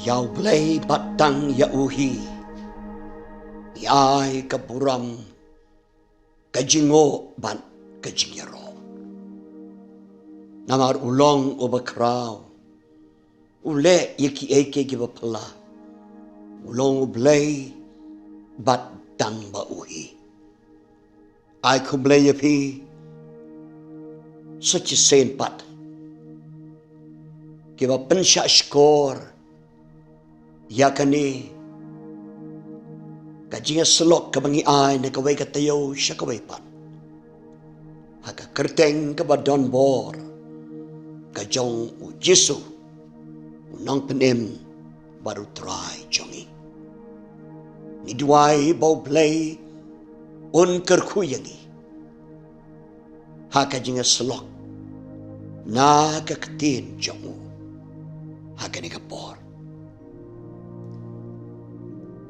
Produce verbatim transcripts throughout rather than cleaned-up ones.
Ïa U Blei bad tang ïa u hi, ngi ai ka burom, ka jingnguh bad ka jingïaroh. Namar u long uba khraw, u leh ïa kiei kiei kiba phylla. U long U Blei bad tang ba u hi. Ai khublei ïa phi sa shisien pat kiba pynshah shkor ïa kane ka jingïasyllok kaba ngi ai na kawei ka taïew sha kawei pat, ha ka kyrteng kaba don bor ka jong U Jisu, U Nongpynim bad U Trai jong ngi. Ngi duwai ba U Blei un kyrkhu ïa ngi ha ka jingïasyllok na ka ktien jong u ha kane ka por.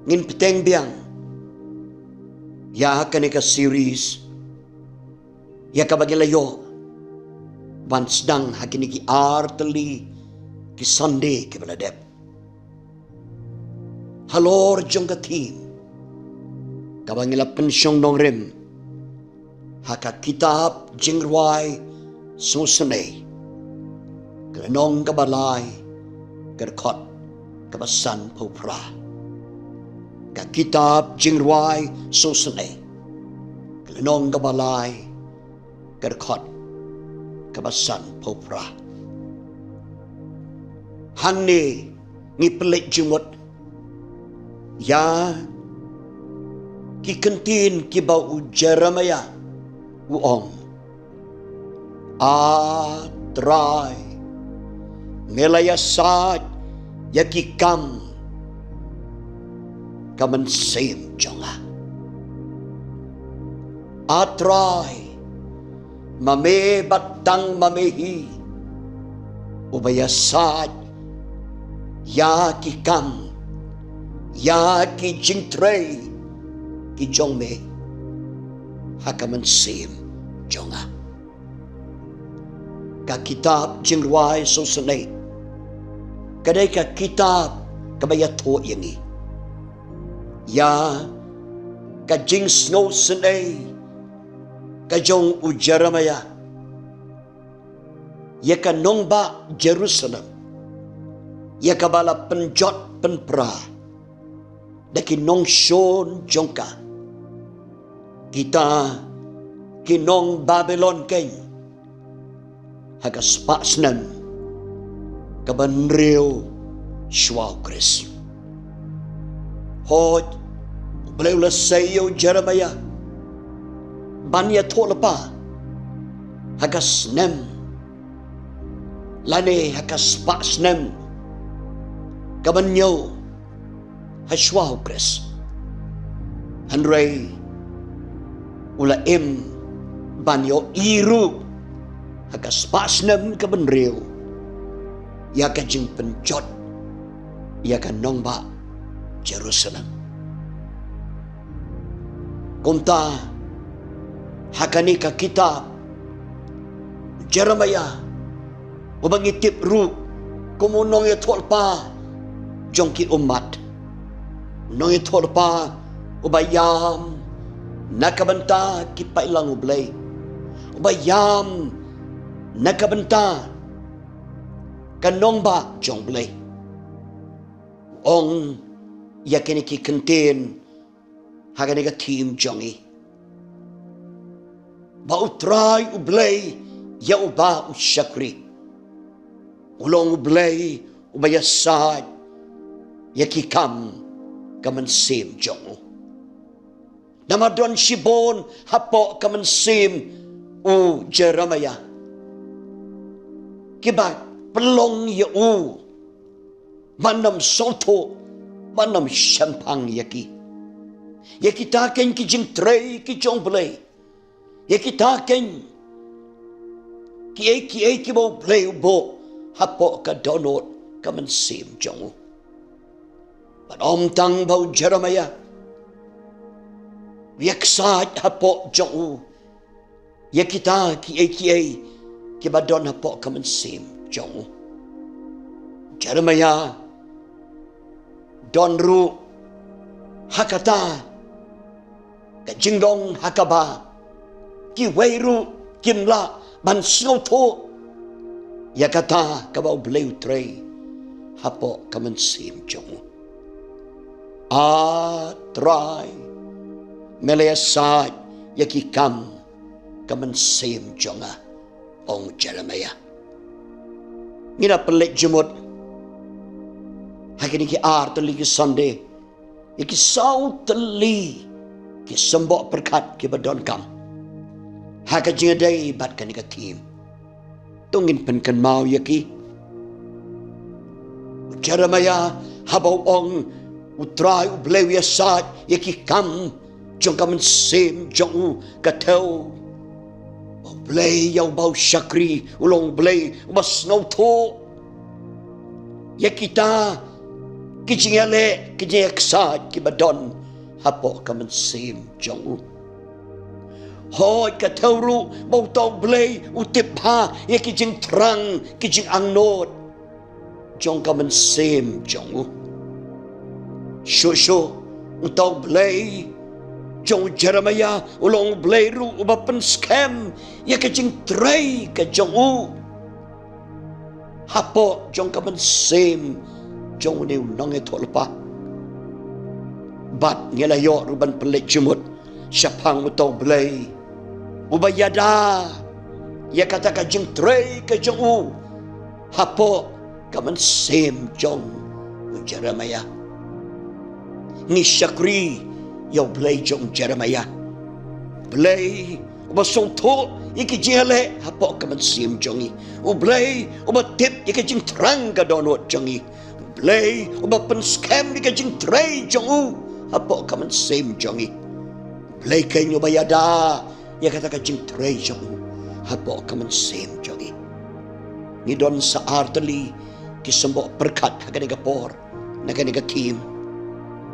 Ngin bteng biang ïa kane ka series ïa kaba ngi la ïoh ban sdang ha kine ki ar tylli ki Sunday kiba la dep. Halor jong ka theme kaba ngi la pynshong nongrim ha ka kitab Jingrwai Sngewsynei, ka lynnong kaba lai, ka dkhot kaba sanphew phra. Ka kitab Jingrwai Sngewsynei, ka lynnong kaba lai, ka dkhot kaba sanphew phra. Hangne ngi pynleit jingmut ïa ki kyntien kiba u Jeremiah u ong: A Trai, me la ïasaid ïa ki kam ka mynsiem jong nga. A Trai, ma me bad tang ma me hi uba ïasaid ïa ki kam, ïa ki jingtrei ki jong me ha ka mynsiem jong nga. Ka kitab Jingrwai Sngewsynei ka dei ka kitab kaba ïathuh ïa ngi ïa ka jingsngewsynei ka jong u Jeremiah ïa ka nongbah Jerusalem, ïa kaba la pynjot pynpra da ki nongshun jong ka, kita ki nong Babilon keiñ, ha ka spah snem kaba hynriew shuwa U Khrist. Hooid, U Blei u la sei ïa u Jeremiah ban ïathuh lypa ha ka snem lane ha ka spah snem kaba hynñiew ha shuwa U Khrist. Hynrei u la im ban ïohi ruh ha ka spah snem kaba hynriew ïa ka jingpynjot ïa ka nongbah Jerusalem. Kumta ha kane ka kitab Jeremiah, uba ngi tip ruh kum u nongïathuhlypa jong ki ummat, u nongïathuhlypa uba ïam na ka bynta ki paidlang U Blei, uba ïam na ka bynta ka nongbah jong U Blei, u ong ïa kine ki kyntien ha kane ka theme jong ngi, ba U Trai U Blei ïa uba u shakri u long U Blei uba ïasaid ïa ki kam ka mynsiem jong u. Namar don shibun hapoh ka mynsiem u Jeremiah kiba pynlong ïa u ban ym sngewthuh, ban ym shemphang ïa ki, ïa kita keiñ ki jingtrei ki jong U Blei, ïa kita keiñ kiei kiei kiba U Blei u buh hapoh ka dohnud ka mynsiem jong u. Bad ym tang ba u Jeremiah u ïaksaid hapoh jong u ïa kita kiei kiei kiba don hapoh ka mynsiem jong u, Jeremiah Don ruh ha kata ka jinglong ha kaba kiwei ruh kim lah ban sngewthuh ïa kata kaba U Blei u trei hapoh ka mynsiem jong u. A Trai, me la ïasaid ïa ki kam ka mynsiem jong nga, ong Jeremiah. Ngi la pynleit jingmut ha kine ki ar tylli ki Sunday ïa ki saw tylli ki symboh pyrkhat kiba donkam ha ka jingïadei bad kane ka theme. To ngin pynkynmaw ïa ki. U Jeremiah haba u ong, U Trai U Blei u ïasaid ïa ki kam jong ka mynsiem jong u, ka thew ba U Blei ïa uba u shakri u long U Blei uba sngewthuh ïa kita ki jingïaleh, ki jingïaksaid kiba don hapoh ka mynsiem jong u. Hooid, ka thew ruh ba uta U Blei u tip bha ïa ki jingthrang, ki jingangnud jong ka mynsiem jong u. Shuh shuh, uta U Blei jong u Jeremiah u long U Blei ruh uba pynskhem ïa ka jingtrei ka jong u hapoh jong ka mynsiem jong une u nongïathuhlypa. Bad ngi la ïoh ruh ban pynleit jingmut shaphang uta U Blei uba ïada ïa kata ka jingtrei ka jong u hapoh ka mynsiem jong u Jeremiah. Ngi shakri ïa U Blei jong u Jeremiah, U Blei uba sngewthuh ïa ki jingïaleh hapoh ka mynsiem jong ngi, U Blei uba tip ïa ka jingthrang ka dohnud jong ngi, U Blei uba pynskhem ïa ka jingtrei jong u hapoh ka mynsiem jong ngi. U Blei keiñ uba ïada ïa kata ka jingtrei jong u hapoh ka mynsiem jong ngi. Ngi don sa ar tylli ki symboh pyrkhat ha kane ka por, na kane ka theme.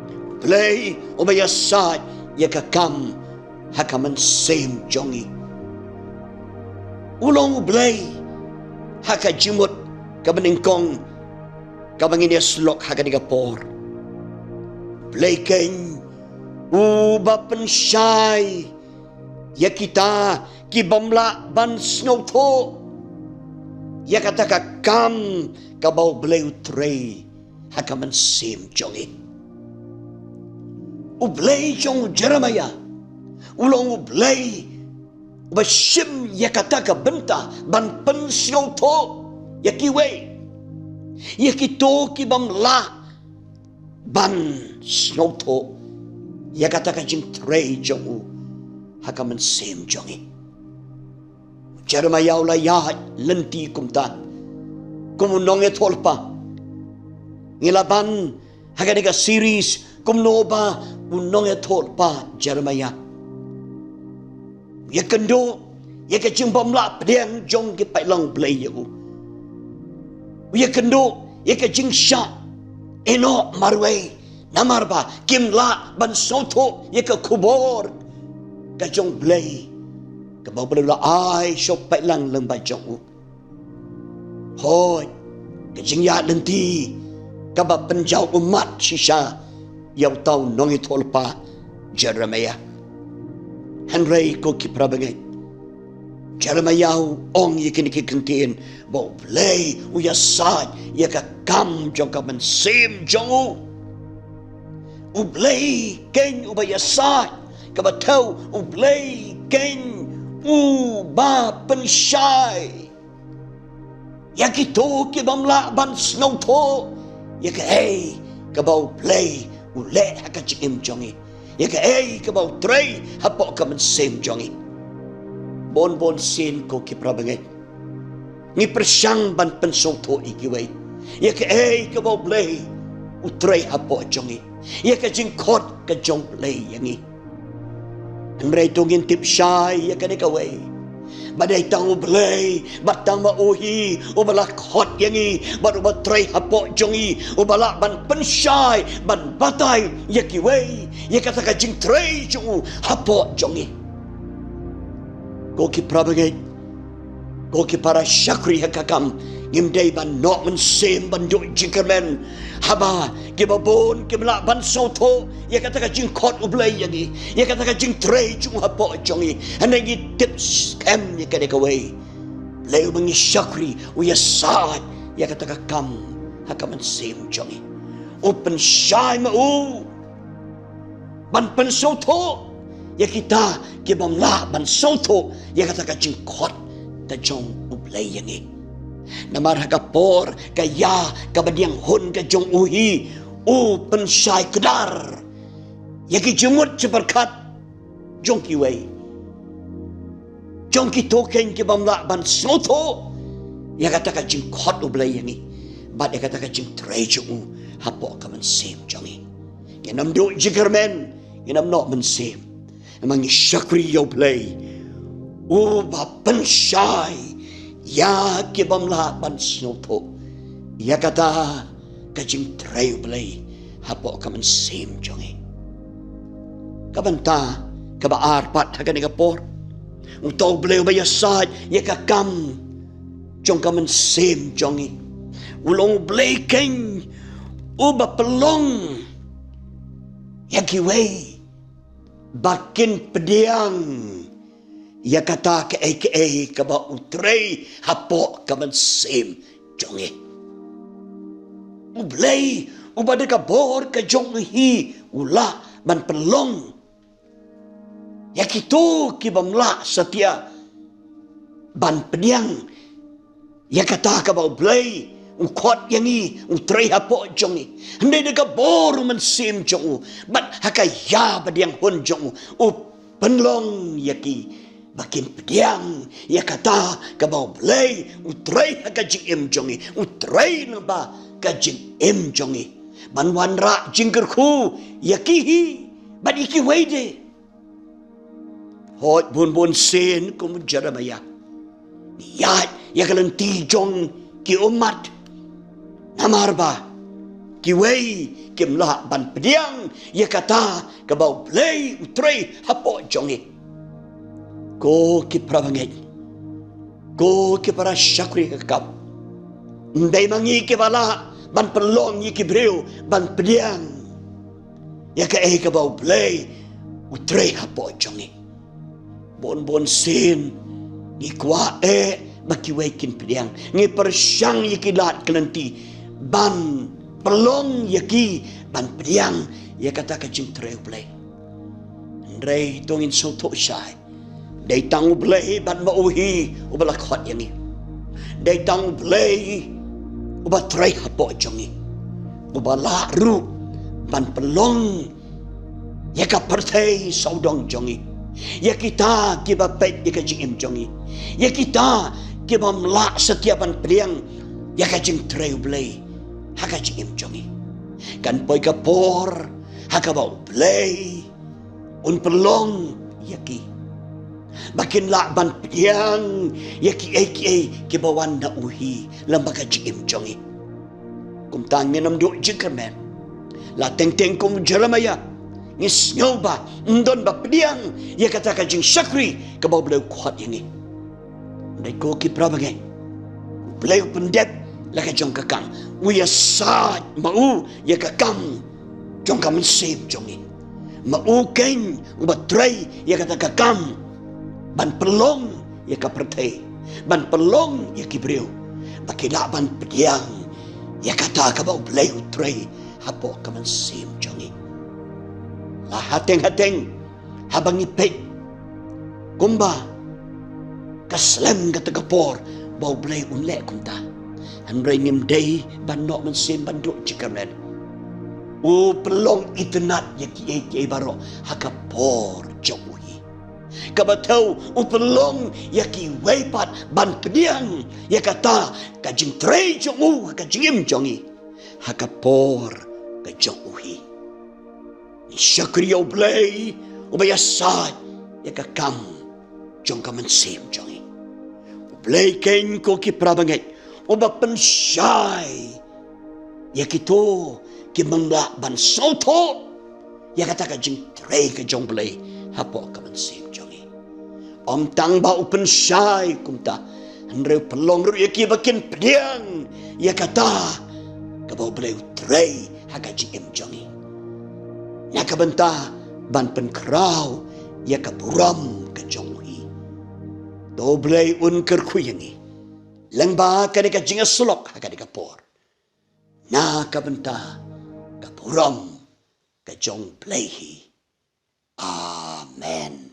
U Blei uba ïasaid ïa ka kam ha ka mynsiem jong ngi. U long U Blei ha ka jingmut kaba nyngkong kaba ngin ïasyllok ha kane ka por. U Blei keiñ uba pynshai ïa kita ki bym lah ban sngewthuh ïa kata ka kam kaba U Blei u trei ha ka mynsiem jong ngi. U Blei jong u Jeremiah u long U Blei uba shim ïa kata ka bynta ban pynsngewthuh ïa kiwei, ïa kito ki bym lah ban sngewthuh ïa kata ka jingtrei jong u ha ka mynsiem jong ngi. Jeremiah u la ïaid lynti kumta kum u nongïathuhlypa. Ngi la ban ha kane ka series kumno ba u nongïathuhlypa Jeremiah u ïakynduh ïa ka jingbymlah pdiang jong ki paidlang Blei ïa u. U ïakynduh ïa ka jingshah ïehnoh marwei namar ba kim lah ban sngewthuh ïa ka khubor ka jong U Blei kaba U Blei u la ai sha u paidlang lyngba jong u. Hooid, ka jingïaid lynti kaba pynjaw ummat shisha ïa uta u nongïathuhlypa Jeremiah. Hynrei ko ki parabangeit, Jeremiah u ong ïa kine ki kyntien ba U Blei u ïasaid ïa ka kam jong ka mynsiem jong u. U Blei keiñ uba ïasaid, kaba thew, U Blei keiñ uba pynshai ïa kito ki bym lah ban sngewthuh ïa kaei kaba U Blei u leh ha ka jingim jong ngi, ïa kaei kaba u trei hapoh ka mynsiem jong ngi. Bun bun sien ko ki parabangeit, ngi pyrshang ban pynsngewthuh ïa kiwei ïa kaei kaba U Blei u trei hapoh jong ngi, ïa ka jingkhot ka jong U Blei ïa ngi. Hynrei to ngin tip shai ïa kane kawei, ba dei tang U Blei bad tang ma u hi uba la khot ïa ngi bad uba trei hapoh jong ngi, uba lah ban pynshai, ban batai ïa kiwei ïa kata ka jingtrei jong u hapoh jong ngi. Ko ki parabangeit, ko ki para shakri ha ka kam, Ngim dei ban noh mynsiem ban duh jingkyrmen haba kiba bun kim lah ban sngewthuh ïa kata ka jingkhot U Blei ïa ngi, ïa kata ka jingtrei jong u hapoh jong ngi. Hynrei ngi tip skhem ïa kane kawei, Blei uba ngi shakri u ïasaid ïa kata ka kam ha ka mynsiem jong ngi. U pynshai ma u ban pynsngewthuh ïa kita kibym lah ban sngewthuh ïa kata ka jingkhot ka jong U Blei ïa ngi. Namar ha ka por ka ïa kaba diang hun ka jong u hi, u pynshai kdar ïa ki jingmut jingpyrkhat jong kiwei, jong kito keiñ kibym lah ban sngewthuh ïa kata ka jingkhot U Blei ïa ngi bad ïa kata ka jingtrei jong u hapoh ka mynsiem jong ngi. Ngin ym duh jingkyrmen, ngin ym noh mynsiem. Namar ngi shakri ïa U Blei uba pynshai ïa kibym lah ban sngewthuh ïa kata ka jingtrei U Blei hapoh ka mynsiem jong ngi. Ka bynta kaba ar pat ha kane ka por, uta U Blei uba ïasaid ïa ka kam jong ka mynsiem jong ngi u long U Blei keiñ uba pynlong ïa kiwei ba kin pdiang ïa kata kaei kaei kaba u trei hapoh ka mynsiem jong ngi. U Blei uba da ka bor ka jong u hi u lah ban pynlong ïa kito kibym lah satia ban pdiang ïa kata kaba U Blei u khot ïa ngi, u trei hapoh jong ngi. Hynrei da ka bor u mynsiem jong u bad ha ka ïa ba diang hun jong u, u pynlong ïa ki ba kin pdiang ïa kata kaba U Blei u trei ha ka jingim jong ngi, u trei lyngba ka jingim jong ngi ban wanrah jingkyrkhu ïa ki hi bad ïa kiwei de. Hooid, bun bun sien kum u Jeremiah, ïaid ïa ka lynti jong ki ummat, namar ba kiwei kim lah ban pdiang ïa kata kaba U Blei u trei hapoh jong ngi. Ko ki para bangeit, ko ki para shakri ka kam, ym dei ma ngi kiba lah ban pynlong ïa ki briew ban pdiang ïa kaei kaba U Blei u trei hapoh jong ngi. Bun bun sien ngi kwah eh ba kiwei kin pdiang, ngi pyrshang ïa ki lad ki lynti ban pynlong ïa ki ban pdiang ïa kata ka jingtrei U Blei. Hynrei to ngin sngewthuh shai, dei tang U Blei bad ma u hi uba la khot ïa ngi. Dei tang U Blei uba trei hapoh jong ngi, uba lah ruh ban pynlong ïa ka pyrthei sawdong jong ngi, ïa kita kiba peit ïa ka jingim jong ngi, ïa kita kibym lah satia ban pdiang ïa ka jingtrei U Blei ha ka jingim jong ngi. Kan poi ka por ha kaba U Blei un pynlong ïa ki ba kin lah ban pdiang ïa kiei kiei kiba wan na u hi lyngba ka jingim jong ngi. Kumta ngin ym duh jingkyrmen. La teng teng kum u Jeremiah, ngi sngew ba ym don ba pdiang ïa kata ka jingshakri kaba U Blei u khot ïa ngi. Hynrei ko ki para bangeit, U Blei u pyndep la ka jong ka kam, u ïasaid ma u ïa ka kam jong ka mynsiem jong ngi. Ma u keiñ uba trei ïa kata ka kam ban pynlong ïa ka pyrthei, ban pynlong ïa ki briew ba ki lah ban pdiang ïa kata kaba U Blei u trei hapoh ka mynsiem jong ngi. La hateng hateng haba ngi peit kumba ka slem kata ka por ba U Blei un leh kumta, hynrei ngim dei ban noh mynsiem ban duh jingkyrmen. U pynlong itynnad ïa kiei kiei baroh ha ka por jong u hi. Kaba thew, u pynlong ïa kiwei pat ban pdiang ïa kata ka jingtrei jong u ha ka jingim jong ngi ha ka por ka jong u hi. Ngi shakri ïa U Blei uba ïasaid ïa ka kam jong ka mynsiem jong ngi. U Blei keiñ ko ki para bangeit uba pynshai ïa kito ki manglah ban sngewthuh ïa kata ka jingtrei ka jong U Blei hapoh ka mynsiem jong ngi. Ym tang ba u pynshai kumta, Hynrei pynlong ruh ïa ki ba kin pdiang ïa kata kaba U Blei u trei ha ka jingim jong ngi, na ka bynta ban pynkhraw ïa ka burom ka jong U hi. To U Blei un kyrkhu ïa ngi lyngba kane ka jingïasyllok ha kane ka por, na ka bynta ka burom ka jong U Blei hi. Amen.